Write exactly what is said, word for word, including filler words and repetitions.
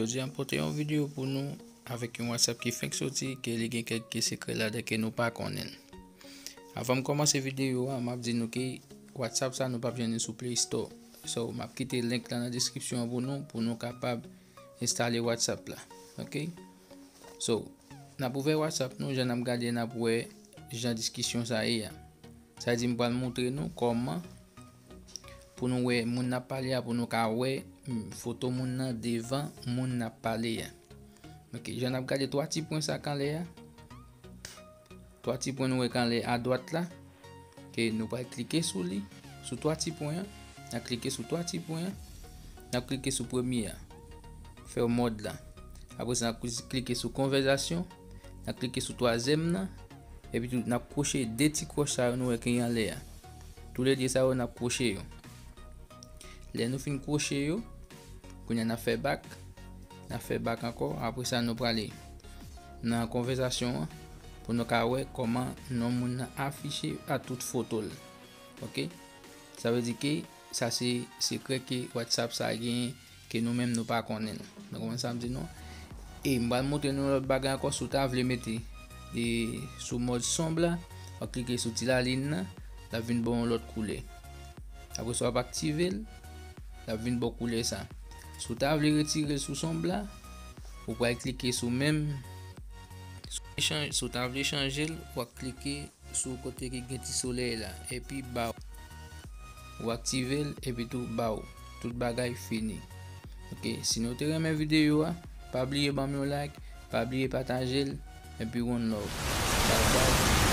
Jodi a m pote yon videyo pou nou avèk yon WhatsApp ki fenk soti, ke li gen kèk sekrè ladan ke nou pa konnen. Avan m kòmanse videyo a, m ap di nou ke WhatsApp sa nou p ap jwenn li sou Play Store. So, m ap kite link la nan deskripsyon an pou nou, pou nou kapab enstale WhatsApp la. Ok? So, n ap ouvè WhatsApp nou, jan n ap gade, n ap wè jan diskisyon sa ye a. Sa di m pral montre nou kòman pou nou wè moun n ap pale a, pou nou ka wè, mm, foto moun nan devan moun n ap pale a. Ok, jan n ap gade twa ti pwen sa k anlè a. Twa ti pwen nou wè k anlè adwat la. Ke nou pral klike sou li, sou twa ti pwen an. N ap klike sou twa ti pwen an. N ap klike sou premye a. Fè mòd la. Apre sa, n ap klike sou konvèsasyon. N ap klike sou twazyèm nan. Epi tou, n ap kwoche de ti kwòch sa yo nou wè ki anlè a. Toulède sa yo, n ap kwoche yo. Lè nou fin kwoche yo, kounye a n ap fè bak. N ap fè bak ankò. Apre sa, nou prale nan konvèsasyon an pou nou ka wè kòman non moun nan afiche a tout foto l. Ok? Sa vle di ke sa se sekrè ke WhatsApp sa genyen ke nou menm nou pa konnen l. Nou konprann sa m di nou? E m pral montre nou lòt bagay ankò, si w ta vle mete e sou mòd sonb la, w ap klike sou ti lalin nan, l ap vin ba w yon lòt koulè. Apre sa, w ap aktive l, l ap vin ba w koulè sa. Si w ta vle retire l sou sonb la, ou pral klike sou menm. Si w ta vle chanje l, w ap klike sou kote ki gen ti solèy la, epi ba w. Ou aktive l, epi tou ba w. Tout bagay fini. Ok, si nou te renmen videyo a, pa bliye ban m yon like, pa bliye pataje l, epi one love. Bye bye.